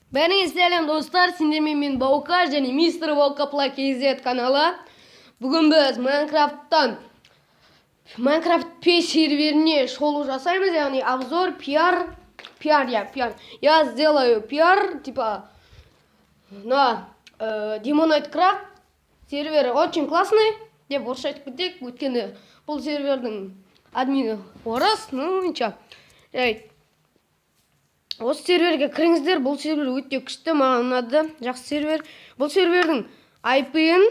Бәріңе сәлем, достар! Сендермен мен, Баука, және Мистер Баука Плай KZ каналы. Бүгін біз Майнкрафттан Майнкрафт П серверіне шолу жасаймыз, яғни обзор, пиар, пиар, я пиар. Я сделаю пиар, типа, на Demonite Craft сервері очень классный деп орысша айтып кетейік, өйткені бұл сервердің админі орыс. Ну ничего, жарайды. Осы серверге кіріңіздер, бұл сервер өте күшті, маған ұнады, жақсы сервер. Бұл сервердің IP-ін,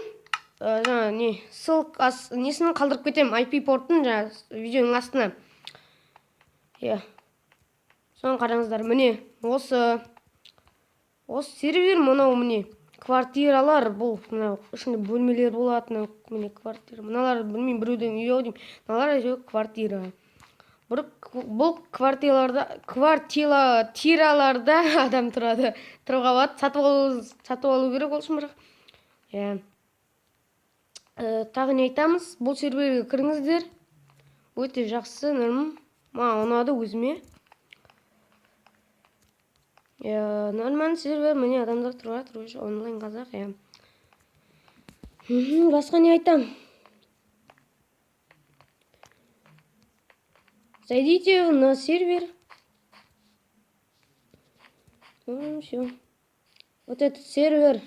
жаңа не ссылка несін қалдырып кетемін, IP портын жаңа видеоның астына, иә, соны қараңыздар. Міне, осы сервер мынау, міне, квартиралар, бұл мынау ішінде бөлмелер болады. Мынау, міне, квартира. Мыналар, білмеймін, біреудің үйі ау деймін, мыналар әйтеуір квартира. Бір бұл квартираларда квартираларда адам тұрады, тұруға болады, сатып алу керек ол үшін бірақ, иә. Тағы не айтамыз? Бұл серверге кіріңіздер, өте жақсы, норм, маған ұнады өзіме, иә, нормальный сервер. Міне, адамдар тұрып жатыр уже, онлайн қазақ, иә. Басқа не айтамын? Зайдите на сервер. Ну, все. Вот этот сервер.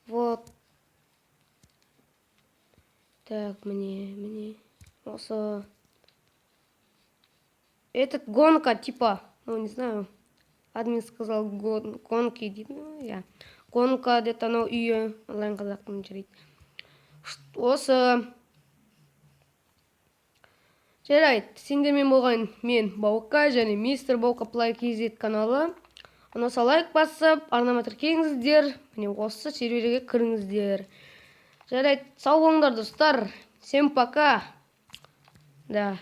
Вот. Так, мне. Осы. Этот гонка, типа, ну, не знаю. Админ сказал гонки дейді. Ну, иә. Гонка где-то анау үйі онлайн қазақтың, жарайды. Осы. Жарайды, сендермен болған мен, Баука, және Мистер Баука Плай KZ каналы. Ұнаса, лайк басып, арнама тіркеліңіздер. Міне, осы серверге кіріңіздер. Жарайды, сау болыңдар, достар. Всем пока. Да.